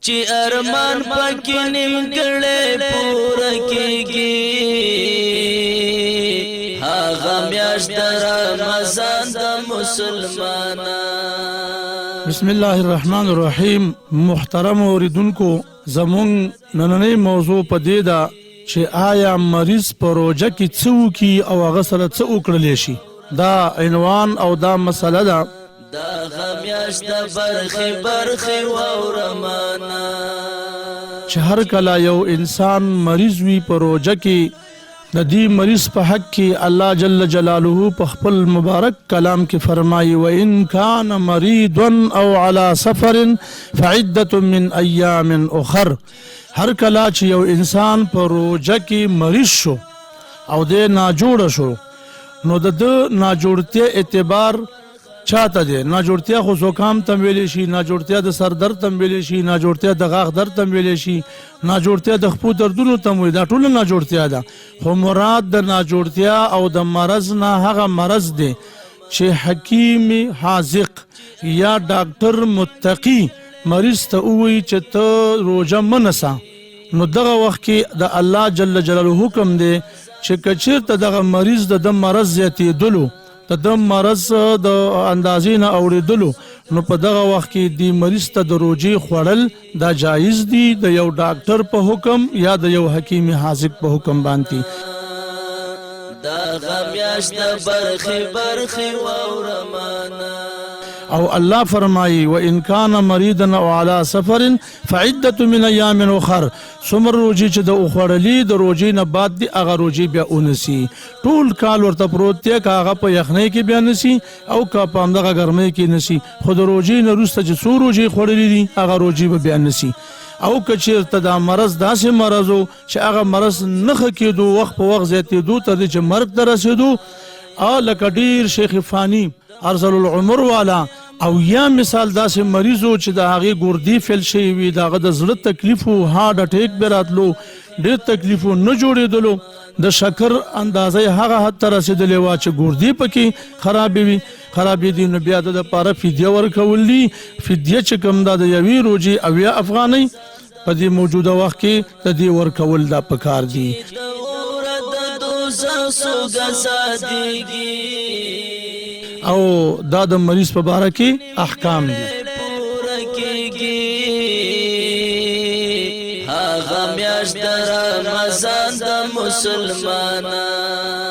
چې ارمان پکې نیمګړی پوره کېږي، هغه میاشت د رمضان د مسلمانان. بسم الله الرحمن الرحیم. محترم اوریدونکو، زمونږ نننۍ موضوع په دې ده چې آیا مریض په روژه کې څه وکړي او هغه سره څه وکړلی شي. دا عنوان او دا مسله ده. دا غمیاشت د برخې برخې واورمانه. چې هر کله یو انسان مریض وي په روژه کې، د دې مریض په حق کې الله جل جلاله په خپل مبارک کلام کې فرمایي: وان کان مریضا او علی سفر فعدة من ایام اخر. هر کله چې یو انسان په روژه کې مریض شو او دی ناجوړه شو، نو د ده ناجوړتیا اعتبار چاته دی؟ ناجوړتیا خو زکام ته ویلی شي، ناجوړتیا د سر درد ته ویلی شي، ناجوړتیا د غاښ درد ته ویلی شي، ناجوړتیا د خپو دردونو ته وایي. دا ټوله ناجوړتیا ده، خو مراد د ناجوړتیا او د مرض نه هغه مرض دی چې حکیم حاذق یا ډاکټر متقی مریض ته ووایي چې ته روژه مه نسه. نو دغه وخت کې د الله جل جلاله حکم دی چې که چېرته دغه مریض د ده مرض زیاتېدلو، د ده مرض د اندازې نه اوړېدلو، نو په دغه وخت کې دی مریض ته د روژې خوړل دا جایز دي، د یو ډاکټر په حکم یا د یو حکیم حاذق په حکم باندې. دا غمیاشت د برخې برخې واورمانه. او الله فرمایي: وان کان مریضا او علی سفر فعدة من ایام اخر. څومره روژې چې د وخوړلې، د روژې نه بعد دې هغه روژې بیا ونیسي. ټول کال ورته پروت دی، که هغه په یخنۍ کې بیا نیسي او که په همدغه ګرمۍ کې نیسي، خو د روژې نه وروسته چې څو روژې خوړلې دي، هغه روژې به بیا نیسي. او که چېرته دا مرض داسې مرض و چې هغه مرض نه ښه کېدو، وخت په وخت زیاتېدو تر دې چې مرګ ته رسېدو، او لکه ډېر شیخ فانی ارزل العمر والا، او یا مثال داسې مریض و چې د هغې ګردې فیل شوي وي، د هغه د زړه تکلیف و، هارټ اټیک به راتلو، ډېر تکلیف و، نه جوړېدلو، د شکر اندازه یې هغه حد ته رسېدلې وه چې ګردې پکې خرابې وي، خرابې دي، نو بیا د دپاره فدیه ورکول دي. فدیه چې کوم ده، د یوې روژې 70 افغانۍ په دې موجوده وخت کې د دې ورکول دا پکار دي. او دا د مریض په باره کې احکام دي. هغه میاشت د رمضان د مسلمانان.